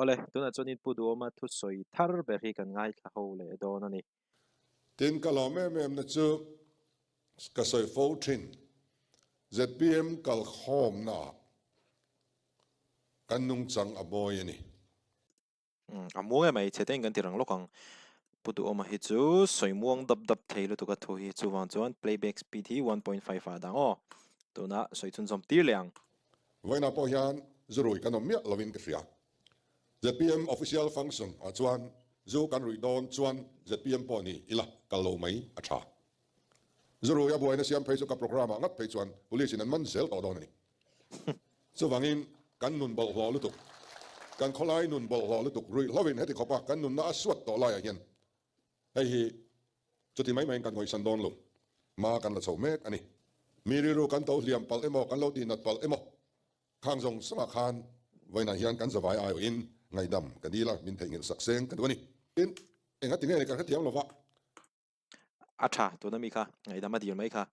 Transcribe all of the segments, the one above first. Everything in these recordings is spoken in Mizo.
Awle, tunah chuanin Pu Duhawma thusawi thar ber hi kan ngaithla ho leh dawn a ni. Tin, ka lawm em em na chu ka sawi fo thin, zpm kalkhawmna ah kan nungchang a mawi a ni. A muang em mai, chhe te in kan ti rang lawk ang. Pu Duhawma hi chu sawi muang dap dap thei lutuk a thu hi, chuvang chuan playback speed hi 1.5 ah dang aw. Tunah sawi chhunzawm tir leh ang. Vawiinah pawh hian zu rui kan awm miah lovin ka hria. Zpm official function ah chuan zu kan ruih dawn chuan zpm pawh ni ila kal lo mai a tha. Zu rui a buaina siam phei chu ka programme ah ngat phei chuan police in an man zel tawh dawn a ni. Chuvangin kan nun bawlhhlawh lutuk, kan khawlai nun bawlhhlawh lutuk ruih hlovin heti khawpa kan nunna a suat tawh laiah hian hei hi chuti mai maiin kan ngawisan dawn lo. Hma kan la chho mek a ni. Mi rilru kan to hliam palh emaw, kan lo tihnat palh emaw khang zawng zawngah khan vawiinah hian kan zavai aiawhin ngaihdam ka dil a, min theihnghilh sak seng ka duh a ni. Tin, engati nge ni kan hrethiam lova. A tha, tuna mi kha ngaihdam a dil mai kha.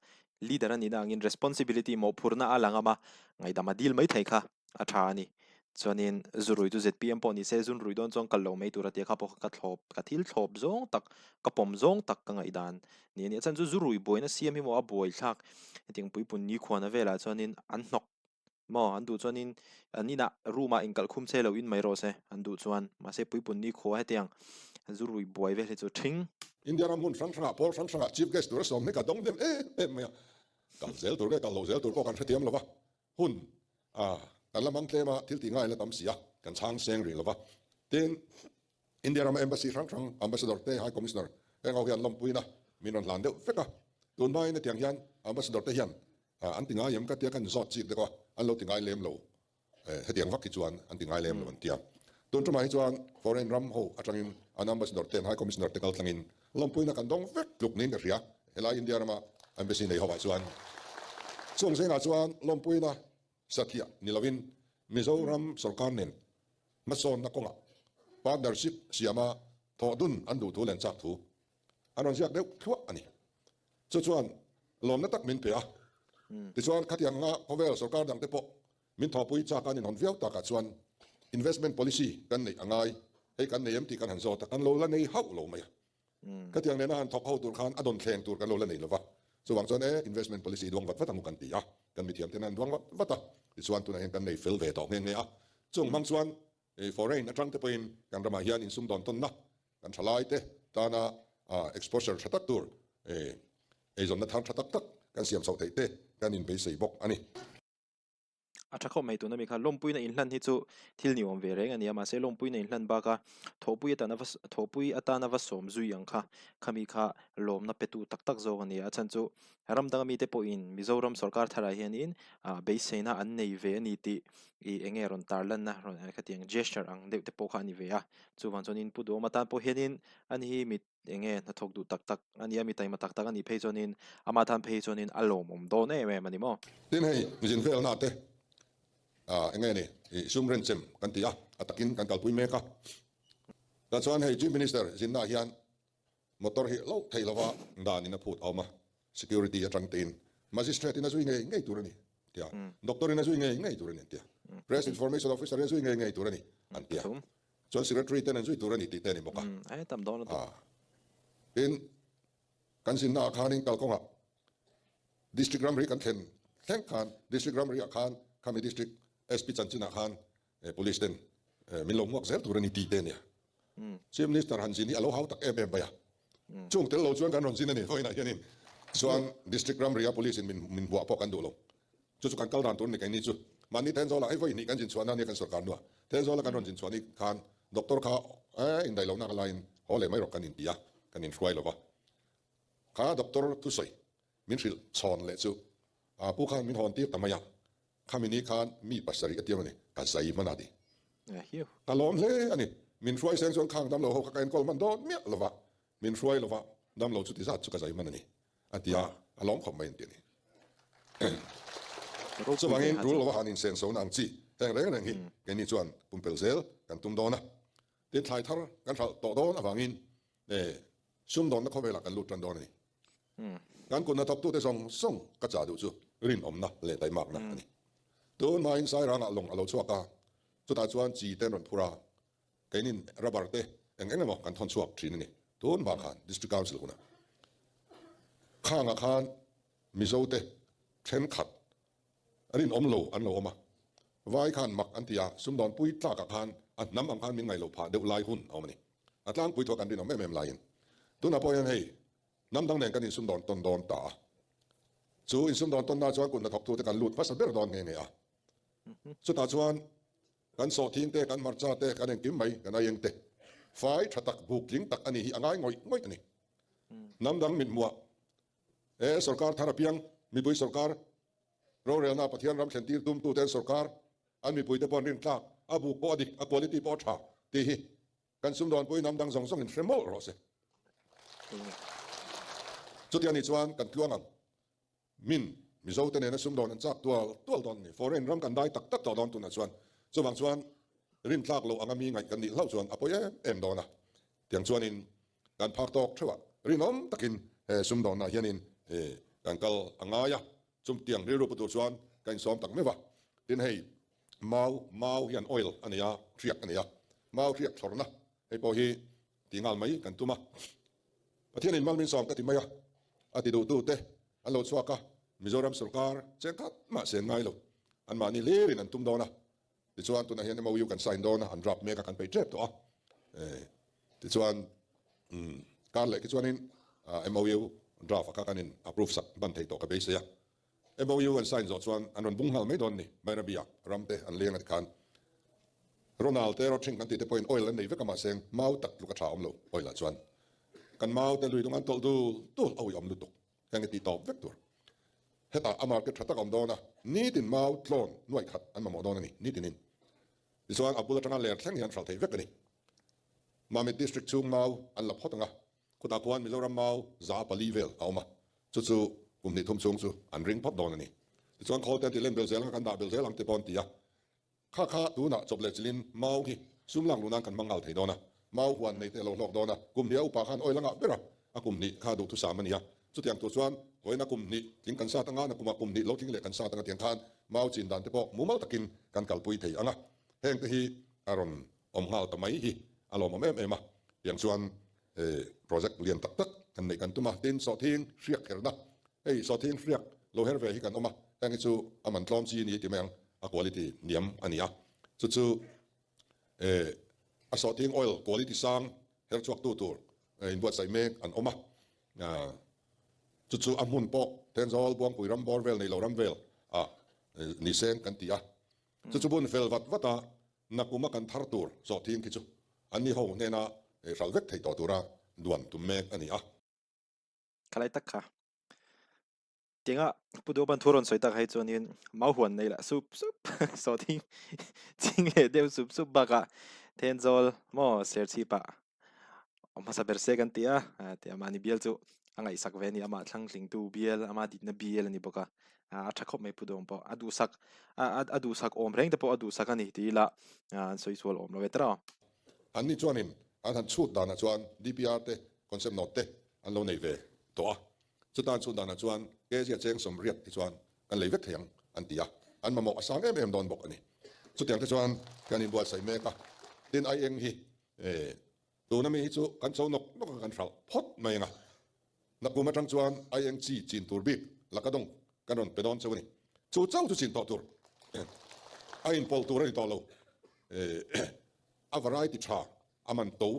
Leader a nihna angin responsibility mawhphurhna a la ngam a, ngaihdam a dil mai thei kha a tha a ni. Chuanin zurui chu zpm pawh ni se, zun rui dawn chuan kal lo mai tur a tia kha pawh ka thlawp, ka thil thlawp zawng tak, ka pawm zawng tak ka ngaihdan ni a ni. A chhan chu zurui buaina siam hi maw a buaithlak hetiang puipun nikhuana velah chuanin an hnawk Maw, an duh chuanin an inah room ah inkalh khum che lo in mai rawh se, an duh chuan. Mahse puipun ni khua hetiang zurui buai vel hi chu ṭhing. India ram hmun hrang hrangah pawl hrang hrangah Chief Guest tur a sawm hlek a dawng hnem em em mai a. Kal zel tur nge kal lo zel tur pawh kan hrethiam lo va, hun a kan la mang tlem a, thil tih ngai la tam si a, kan chhang seng rih lo va. Tin, India rama Embassy hrang hrang Ambassador te, High Commissioner heng ho hian lawmpuina min rawn hlan deuh vek a. Tunhmain hetiang hian Ambassador te hian An ti ngai em ka tia kan zawt chik deuh a, an lo ti ngai lem lo. Hetiang vak hi chuan an ti ngai lem lo an tia. Tun tumah hi chuan foreign ram ho atangin an ambassador te, an high commissioner te kal tlangin lawmpuina kan dawng vek tluk niin ka hria. Helai India rama embassy nei ho ah chuan chung zingah chuan lawmpuina satliah ni lovin Mizoram sorkar nen hmasawnna kawngah partnership siama thawh dun an duh thu leh an chak thu an rawn ziak deuh thluah a ni. Chu chuan lawmna tak min pe a. Tichuan khatiang anga khawvel sorkar dangte pawh min thawhpui chak a ninhawn viau takah chuan investment policy kan neih a ngai, hei kan nei em tih kan han zawt a, kan lo la nei hauh lo mai a. Khatiang nena han thawk ho tur khan a dawn thleng tur kan lo la nei lo va. Chuvang chuan e investment policy duang vat vat ang u kan ti a, kan mithiam ten an duang vat vat a, tichuan tunah hian kan nei fel ve tawh nghe nghe a. Chung hmang chuan Foreign atang te pawhin kan ramah hian insumdawn tawnna kan thalai te tana exposure tha tak tur eizawnna thar tha tak tak kan siam chhoh theih te kan inbeisei bawk a ni. A tha khawp mai tuna mi kha lawmpuina inhlan hi chu thil ni awm ve reng a ni a, mahse lawmpuina inhlan baka thawhpui atana va thawhpui atana va sawm zui ang kha khami kha lawmna petu tak tak zawk a ni a, a chhan chu Ram danga mite pawhin Mizoram sorkar tharah hianin beiseina an nei ve a ni tih ih eng nge rawn tarlanna rawn khatiang gesture ang deuh te pawh kha a ni ve a. Chuvang chuanin Pu Duhawma tan pawh hianin ani hi mi eng nge hnathawk duh tak tak a ni a, mi taima tak tak a nih phei chuanin ama tan phei chuanin a lawmawm dawn em em a ni maw? Tin hei zin velna te eng nge ni ih sum renchem kan ti a, a takin kan kalpui mek a. Tah chuan hei Chief Minister zinnaah hian Motor hi loh theih lova dan in a phut a awm a, security atang tein magistrate in a zui ngei ngei tur a ni tia, doctor in a zui ngei ngei tur a ni an tia, press information officer in a zui ngei ngei tur a ni an tia, chuan secretary ten an zui tur a ni tih te a ni bawk a. Tin, kan zinna ah khanin kalkawngah district ramri kan thlen thleng khan district ramri ah khan khami district SP chanchinah khan Police ten min lo hmuak zel tur a ni tih te a nia. Chief Minister han zin hi a lo hau tak em em mai a. Chung tel lo chuan kan rawn zin a ni vawiinah hianin chuan District ramria Police in min buah pawh kan duh lo. Chu chu kan kal dan tur a ni keini chu. Mahni Thenzawl-ah hei vawi hnih kan zin chhuahna a nia kan sorkar hnuah. Thenzawl-a kan rawn zin chhuah ni khan Doctor kha indaih lohna ka laiin haw leh mai rawh kan inti a, kan inhruai lo va. Kha Doctor thusawi min hrilh chhawn leh chu pu khan min hawn tir ta mai a. Khami ni khan mi pasarih a tiam a ni, ka zai hman a ti. Ka lawm hle a ni, min hruai seng chuan khang damlo ho kha ka enkawl hman dawn miah lova, min hruai lova damlo chuti zat chu ka zai hman a ni, a ti a, a lawm khawp mai an ti a ni. Chuvangin tul lova han insenso na ang chi heng reng reng hi keini chuan pumpelh zel kan tum dawn a, tin thlai thar kan hralh tawh dawn avangin Sumdawnna khawvelah kan lut tan dawn a ni. Kan kutna thawktute zawng zawng ka chah duh chu rinawmna leh taimakna a ni. Tun hmain Sairangah lawng a lo chhuak a, chutah chuan chi te an rawn phur a. Keinin rubber te eng eng emaw kan thawn chhuak thin a ni. Tun hma khan District Council hunah khangah khan Mizo te thenkhat rinawm lo an lo awm a. Vai khan mak an ti a, sumdawn pui tlakah khan a hnam ang khan min ngaih loh phah deuh lai hun a awm a ni. A tlangpui thuah kan rinawm em em laiin tunah pawh hian hei hnam dang nen kan insumdawn tawn dawn ta a. Chu insumdawn tawnna chuan kut hnathawktute kan lut hmasa ber dawn nghe nghe a. Chutah chuan Kan sawhthing te, kan hmarcha te, kan engkim mai, kan aieng te fai tha tak, buk tling tak a ni hi a ngai ngawih ngawih a ni. Hnam dang mithmuah he sorkar thar apiang, mipui sorkar, rorelna Pathian ram thlen tir tumtu ten sorkar, an mipuite pawh an rintlak, a buk pawh a dik, a quality pawh a tha tih hi kan sumdawnpui hnam dang zawng zawngin hre mawlh rawh se. Chuti a nih chuan kan tluang ang. Min, Mizo te nena sumdawn an chak tual tual dawn a ni. Foreign ram kan dai tak tak tawh dawn tunah chuan. Chuvang chuan rintlak loh anga mi ngaih kan nih hlauh chuan a pawi em em dawn a. Tiang chuanin kan phak tawk theuh a, rinawm takin he sumdawnah hianin kan kal a ngai a. Chum tiang rilru pu tur chuan ka insawm tak meuh a. Tin hei mau, mau hian oil a nei a, hriak a nei a. Mau hriak thlawrna hei pawh hi tih nghal mai kan tum a. Pathianin mal min sawm ka ti mai a, a ti duhtute an lo chhuak a, Mizoram sorkar cheng khat mah sen ngai lo, anmahni hlirin an tum dawn a, tichuan tunah hian MOU kan sign dawn a, an draft mek a, kan peih tep tawh a, tichuan kar leh khi chuanin MOU draft a kha kan in approve sak hman thei tawh ka beisei a, MOU an sign zawh chuan an rawn bung nghal mai dawn a ni, Bairabi-ah ram te an leng a ti khan. Ronald te Rothring kan tih te pawhin oil an nei vek a mahse mau tak tluk a tha awm lo oil ah chuan kan mau te lui dung an tawlh dul dul a uiawm lutuk heng i tih tawp vek tur. Hetah a market tha tak a awm dawn a, nitin mau tlawn nuaih khat an mamawh dawn a ni nitinin. Tichuan a bul atanga ler thleng hian hralh theih vek a ni. Mamit district chhung mau an la phawt ang a, Khutah khuan Mizoram mau 400 vel a awm a, chu chu kum hnih thum chhung chu an ring phawt dawn a ni. Tichuan khawl te an tih len bel zel ang a, kan dah bel zel ang te pawh an ti a. Kha kha tunah chawp leh chilin mau hi sum lak luh nan kan hmang nghal thei dawn a, mau huan nei te a lo hlawk dawn a, kum hnih a upa khan oil a ngah ber a, a kum hnih kha duhthusam a ni a. Chutiang tur chuan vawiina kum hnih tling kan sat anga, nakumah kum hnih lo tling leh kan sat anga tiang khan mau chin dan te pawh mumal takin kan kalpui thei ang a. Heng te hi a rawn awm nghal ta mai hi a lawmawm em em a, tiang chuan project lian tak tak kan neih kan tum a, tin sawhthing hriak herna, hei sawhthing hriak lo her ve hi kan awm a, heng hi chu a man tlawm chi a ni ti mai ang, a quality hniam a ni a, chu chu a sawhthing oil quality sang her chhuak tu tur inbuatsaih mek an awm a, chu chu a hmun pawh Thenzawl Buangpui ram bawr vel neilo ram vel ah ni seng kan ti a, chu chu bun fel vat vat a. Nakuma kan thar tur zawhthing khi chu an ni ho hnena hral vek thei tawh tura duan tum mek a ni a. Ka lai tak kha. Tinga Pu Duhban thu rawn sawi tak hei chuanin mau huan nei lah sup sup sawhthing ching leh deuh sup sup bakah Thenzawl maw Serchhipah Awm hmasa ber se kan ti a, tia mahni bial chu a ngaihsak ve a ni, amah thlangtlingtu bial, ama dikna bial a ni bawk a, a tha khawp mai Pu Dawng pawh, a duhsak a duhsak awm reng te pawh a duhsak a ni tih ila an sawi sual awm lo ve tawh. Anni chuanin an han chhut danah chuan DPR te concept note te an lo nei ve tawh a, chuta an chhut danah chuan kg a cheng 80 hi chuan kan lei vek thei ang an ti a, an mamawh a sang em em dawn bawk a ni. Chutiang te chuan kan inbuatsaih mek a, tin ai eng hi E, tuna mi hi chu kan cho nawk nawk a kan hralh phawt mai ang a. Nakum atang chuan aieng chi chin tur bik laka dawng kan rawn pe dawn cheu a ni. Chu chauh chu chin tawh tur a inpawlh tur a ni tawh lo. E, a variety tha a man to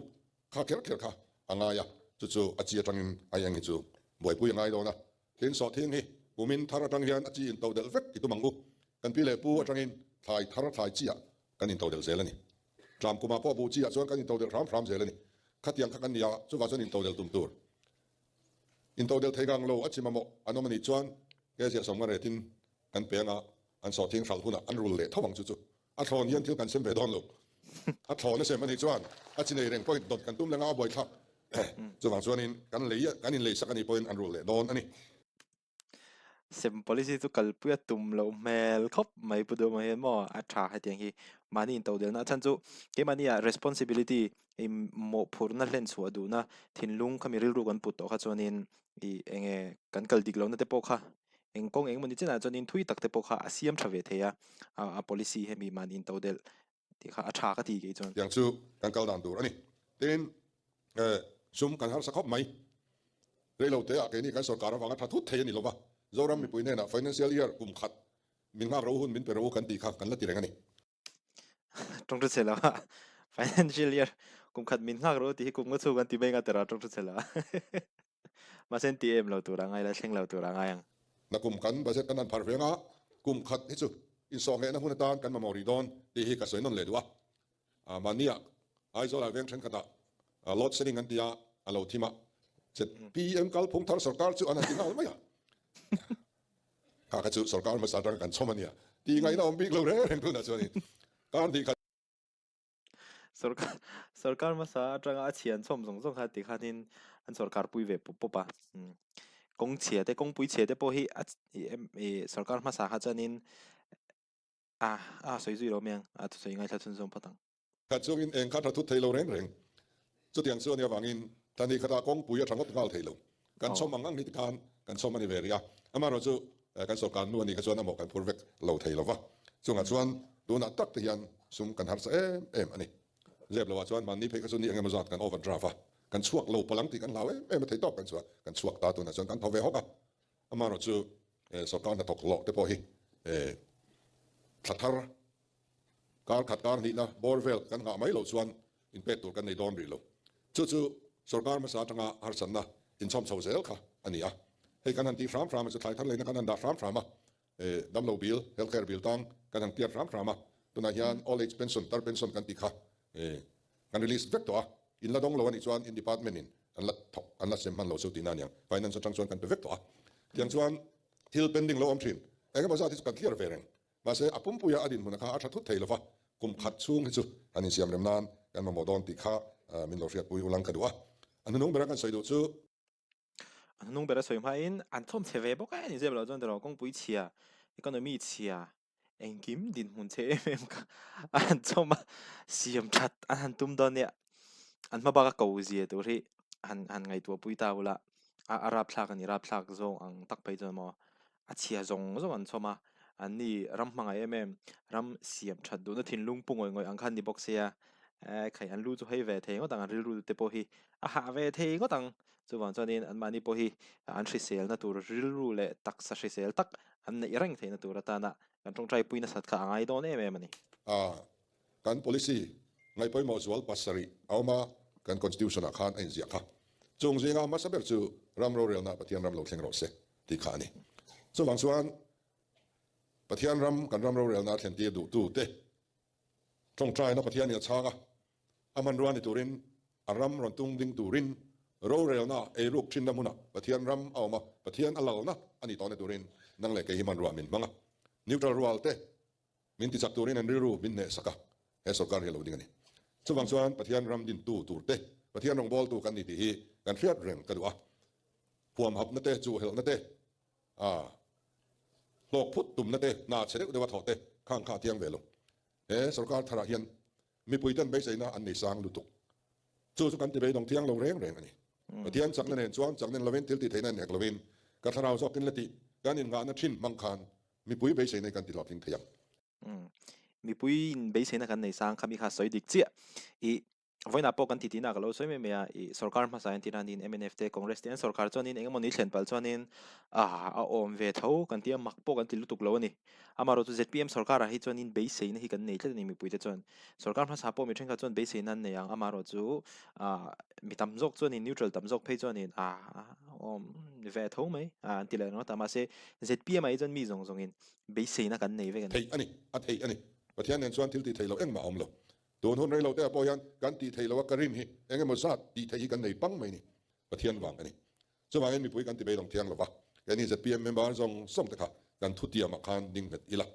kha kher kher kha a ngai a, chu chu a chi atangin aieng hi chu buaipui a ngai dawn a. Tin sawhthing hi kumin thar atang hian a chi into delh vek i tum ang u. Kan pi leh pu atangin thlai thar thlai chi ah kan into delh zel a ni. Tlam kumah pawh buh chi ah chuan kan into delh hram hram zel a ni. Khatiang kha kan ni a, chuvah chuan into delh tum tur. Into delh thei ngang lo a chi mamawh an awm a nih chuan ke ziah sawm ngan retin kan pe anga an sawhthing hralh hunah an rul leh tho ang chu chu. A thlawn hian thil kan sem ve dawn lo. A thlawn a sem a nih chuan a chi nei reng pawhin dawt kan tum leh nga a buaithlak. Chuvang chuanin kan lei kan inlei sak a nih pawhin an rul leh dawn a ni. Sem policy chu kalpui a tum loh hmel khawp mai Pu Duhma hian maw a tha hetiang hi mahni intodelna a chhan chu keimahni ah responsibility mawhphurhna hlen chhuah duhna thinlung khami rilru kan put tawh kha chuanin ih enge kan kal dik lohna te pawh kha eng kawng engemaw ni chenah chuanin thui tak te pawh kha a siam tha ve thei a, a policy hemi mahni intodelh. tih kha a tha ka ti kei chuan. Tiang chu kan kal dan tur a ni. Tin, sum kan harsa khawp mai. Reilo te ah keini kan sorkar avanga tha thut thei a ni lova, Zoram mipui hnenah financial year kum khat min nghak ro hun min pe ro kan tih kha kan la ti reng a ni. Tawngṭha chhe lova financial year kum khat min nghak ro tih hi kum nga chhung kan ti mai nga tera tawngṭha chhe lova. Mahse an ti em lo tur a ngai la thleng lo tur a ngai ang. Na kum kan budget kan han phar ve anga kum khat hi chu insawhnghehna hun atan kan mamawh rih dawn tih hi ka sawi nawn leh duh a. Mahnia Aizawlah veng thenkhatah load shedding an ti a, a lo thim a, ZPM kalphung thar sorkar chu an han ti nghal mai a. Kha kha chu sorkar hmasa atanga kan chhawm a nia tih ngaihna awm bik lo reng reng tunah chuanin kar hnih khat. Sorkar sorkar hmasa atanga a chhian chhawm zawng zawng kha tikhanin an sorkar pui ve pawp pawp a. Kawng chhia te kawngpui chhia te pawh hi a sorkar hmasa kha chuanin A, a sawi zui lo mai ang, a thusawi ngaithla chhun zawng phawt ang. Khat chungin eng kha tha thut thei lo reng reng. Chutiang chu a nih avangin thla khatah kawngpui a tha ngawt nghal thei lo. Kan chhawm ang ang hi tikhan kan chhawm a ni ve rih a. Amaherawh chu kan sorkar nu a nih kha chuan amawh kan phur vek lo thei lo va. Chungah chuan tunah tak te hian sum kan harsa em em a ni. Zep loah chuan mahni phei kha chu ni engemaw zat kan overdraft a, kan chhuak lo palh ang tih kan hlau em em a thei tawk kan chhuah kan chhuak ta tunah chuan kan thaw ve hawk a. Amaherawh chu sorkar hnathawk hlawh te pawh hi thla thar kar khat kar hnihna bawr vel kan nghah mai loh chuan inpek tur kan nei dawn rih lo. Chu chu sorkar hmasa atanga harsatna inchhawm chho zel kha a ni a. Hei kan han tih hram hram a chu thlai thar leina kan han dah hram hram a, damlo bill, health care bill tang kan han clear hram hram a. Tunah hian old age pension, tar pension kan tih kha Kan release vek tawh a, in la dawng lo a nih chuan in department in an la thawk, an la sem hman lo chu tihna a niang. Finance atang chuan kan pe vek tawh a. Tiang chuan thil pending lo awm thin. Eng emaw zat hi chu kan clear ve reng. Mahse a pumpuia a dinhmun kha a tha thut thei lova, kum khat chhung hi chu han insiam rem nan kan mamawh dawn tih kha min lo hriatpui ulang ka duh a. A hnunung bera kan sawi duh chu. A hnunung bera sawi hmain an thawm chhe ve bawk e ni zep lo chuan tiraw kawngpui chhia, economy chhia, Engkim dinhmun che em em kha a han chhawm a, siam that an han tum dawn nia. An hma bak a ko zia tur hi han han ngaihtuah pui ta ula, a a rapthlak a ni, rapthlak zawng ang tak phei chuan maw a chhia zawng zawng an chhawm a, an ni ram hmangaih em em, ram siam that duhna thinlung pu ngawih ngawih ang kha an ni bawk sia, eh khai an lu chu hei ve thei ngawt ang, an rilru te pawh hi a hah ve thei ngawt ang. Chuvang chuanin anmahni pawh hi an hriselna tur rilru leh taksa hrisel tak an neih reng theihna tur atana kan tawngtai pui nasat kha a ngai dawn em em a ni. A, kan policy ngaihpawimawh zual pasarih a awm a, kan constitution ah khan a inziah kha. Chung zinga hmasa ber chu ram rorelna Pathian ram lo thleng rawh se tih kha a ni. Chuvang chuan Pathian ram kan ram rorelna a thlentir duhtu te tawngtaina Pathianin a chhang a, A hmanrua ni turin, a ram rawn tung ding turin, rorelna eiruk thinna hmunah Pathian ram a awm a, Pathian a lalna a nih tawhna turin nang leh kei hi hmanrua min hmang a. Neutral rual te min tichak turin an rilru min hnehsak a, he sorkar hi a lo ding a ni. Chuvang chuan Pathian ram dintu tur te, Pathian rawngbawltu kan ni tih hi kan hriat reng ka duh a. Huamhapna te, chuhhelhna te, a hlawk phut tumna te, hna chhe deuh deuha thawh te khang kha a thiang ve lo. He sorkar tharah hian Mipuiten beiseina an nei sang lutuk. Chu chu kan ti beidawng thiang lo reng reng a ni. Pathian chakna nen chuan chakna lovin thil tih theihna inhek lovin ka thlarau zawkin la tih kan innghahna thin hmang khan mipui beiseina kan ti hlawhtling thei ang. Mipui in beiseina kan nei sang kha mi kha sawi dik chiah. I vawiinah pawh kan titi na ka lo sawi mai mai a, i sorkar hmasa entir anin mnf te Congress te an sorkar chuanin eng emaw ni thlen palh chuanin a awm ve tho kan tia mak pawh kan ti lutuk lo a ni. Amaherawh chu zpm sorkarah hi chuanin beiseina hi kan nei tlat a ni mipuite chuan. Sorkar hmasa pawh mi thenkhat chuan beiseina an nei ang, amaherawh chu ah mi tam zawk chuanin neutral tam zawk phei chuanin ah awm ve tho mai ah an ti leh ringawt a, mahse zpm ah hi chuan mi zawng zawngin beiseina kan nei vek a ni. Theih a ni, a theih a ni. Pathian nen chuan thil tih theih loh engmah a awm lo. Tun hun rei lo te ah pawh hian kan tih theih loh a ka rin hi eng emaw zat tih theih hi kan nei pang mai ni. Pathian vang a ni. Chuvangin mipui kan ti beidawng thiang lova, keini zpm member zawng zawng te kha kan thutiamah khan ding nghet ila.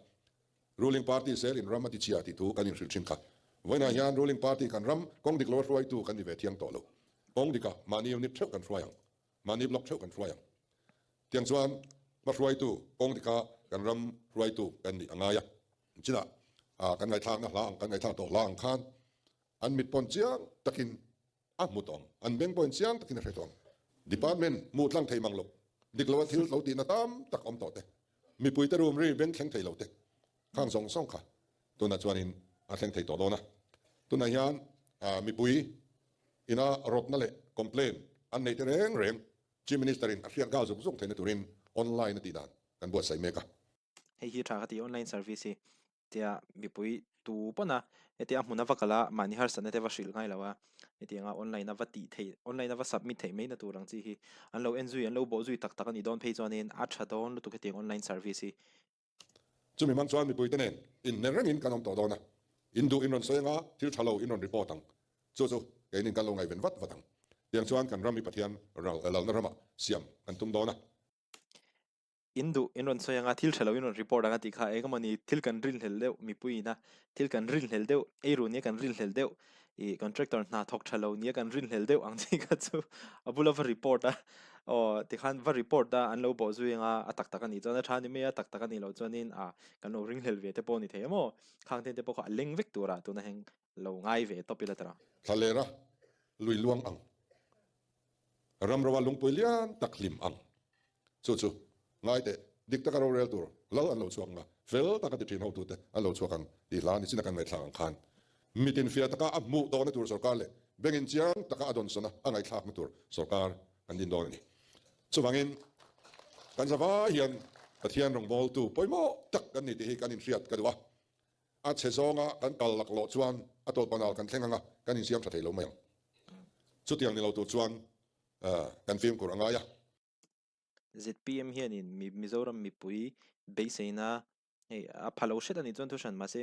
Ruling party zel in ram a ti chhia tih thu kan inhrilh thin kha. Vawiinah hian ruling party kan ram kawng dik loa hruaitu kan ni ve thiang tawh lo. Kawng dikah mahni unit theuh kan hruai ang, mahni block theuh kan hruai ang. Tiang chuan hma hruaitu kawng dika kan ram hruaitu kan nih a ngai a. Chinah kan ngaihthlakna hla ang kan ngaihthlak tawh hla ang khan an mit pawn chiang takin A hmu tawng, an beng pawhin chiang takin a hre tawng. Department hmuh tlang thei mang lo, dik loa thil lo tihna tam tak awm tawh te, mipuite room ri beng thleng thei lo te, khang zawng zawng kha tunah chuanin a thleng thei tawh dawn a. Tunah hian mipui ina rawtna leh complaint an neih te reng reng Chief Minister in a hriat nghal zuk zuk theihna turin online a tih dan kan buatsaih mek a. Hei hi tha ka ti online service hi tia mipui tu pawn a hetia a hmun a va kal a mahni harsatna te va hrilh ngai lo a hetiang a online a va tih theih online a va submit theih mai na tur ang chi hi an lo en zui an lo bawh zui tak tak a nih dawn phei chuanin a tha dawn lutuk hetiang online service hi. Chumi hmang chuan mipuite nen inhner rengin kan awm tawh dawn a, in duh in rawn sawi anga thil tha lo in rawn report ang, chu chu keinin kan lo ngaihven vat vat ang. Tiang chuan kan ram hi Pathian lalna ramah siam kan tum dawn a. In duh in rawn sawi anga thil tha lo in rawn report ang a tih kha eng emaw ni thil kan rinhlelh deuh mipui ina thil kan rinhlelh deuh eiru nia kan rinhlelh deuh ih contractor hna thawk tha lo nia kan rinhlelh deuh ang chi kha chu a bula va report a aw tikhan va report a an lo bawh zui anga a tak tak a nih chuan a tha ni mai a tak tak a nih loh chuanin ah kan lo ringhlelh ve te pawh a ni thei emaw khang ten te pawh kha a leng vek turah tuna heng lo ngai ve tawp ila tara. Thlalera lui luang ang Ramroa lungpui lian tak hlim ang. Chu chu, ngai teh, dik taka rorel tur lal an lo chhuak ang a, fel taka ti thin hotute an lo chhuak ang tih hla ni chin a kan ngaihthlak ang khan mitin fiah taka a hmuh tawhna tur sorkar leh bengin chiang taka a dawnsawn a, a ngaihthlakna tur sorkar kan din dawn a ni. Chuvangin, kan zavai hian Pathian rawngbawltu pawimawh tak kan ni tih hi kan inhriat ka duh a. A chhe zawnga kan kal laklawh chuan a tawlpanal kan thleng anga kan insiam tha thei lo mai ang. Chutiang ni lo tur chuan kan fimkhur a ngai a. Zpm hianin Mizoram mipui beiseina hei a pha lo hret a nih chuan thu hran mahse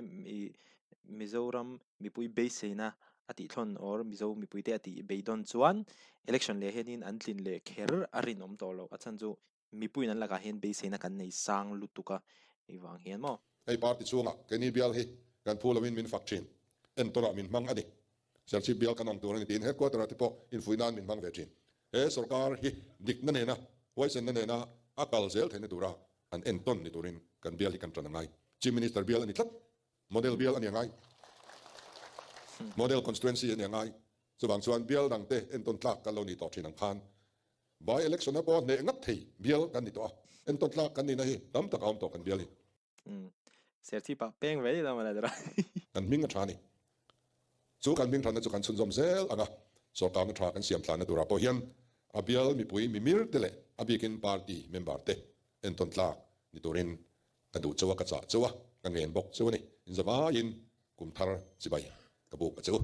Mizoram mipui beiseina a tih thlawn or Mizo mipuite a tih beidawn chuan election leh hianin an tlin leh kher a rinawm tawh loh a chhan chu Mipuiin an lakah hian beiseina kan nei sang lutuk a, hei vang hian maw? Hei party chhungah keini bial hi kan phu loin min fak thin, entawnah min hmang a ni. Serchhip bial kan ang tur a ni tiin headquarter-ah te pawh infuih nan min hmang ve thin. He sorkar hi dikna nena, huaisenna nena a kal zel theihna tura an entawn ni turin kan bial hi kan tan a ngai. Chief Minister bial a ni tlat. Model bial a ni a ngai. Model constituency a ni a ngai. Chuvang chuan bial dangte entawn tlak kan lo nih tawh thin ang khan By election a pawh hneh ngat thei bial kan ni tawh a, entawn tlak kan nihna hi tam tak a awm tawh kan bial hi. Umm Serchhip ah peng ve ila mawle dara. Kan hming a tha a ni. Chu kan hming thatna chu kan chhunzawm zel ang a, sorkarna tha kan siam tlanna turah pawh hian a bial mipui mimir te leh a bikin party member te entawn tlak ni turin ka duh chauh a, ka chah chauh a, ka ngen bawk chauh a ni. Inzavaiin kum thar chibai ka buk a che u.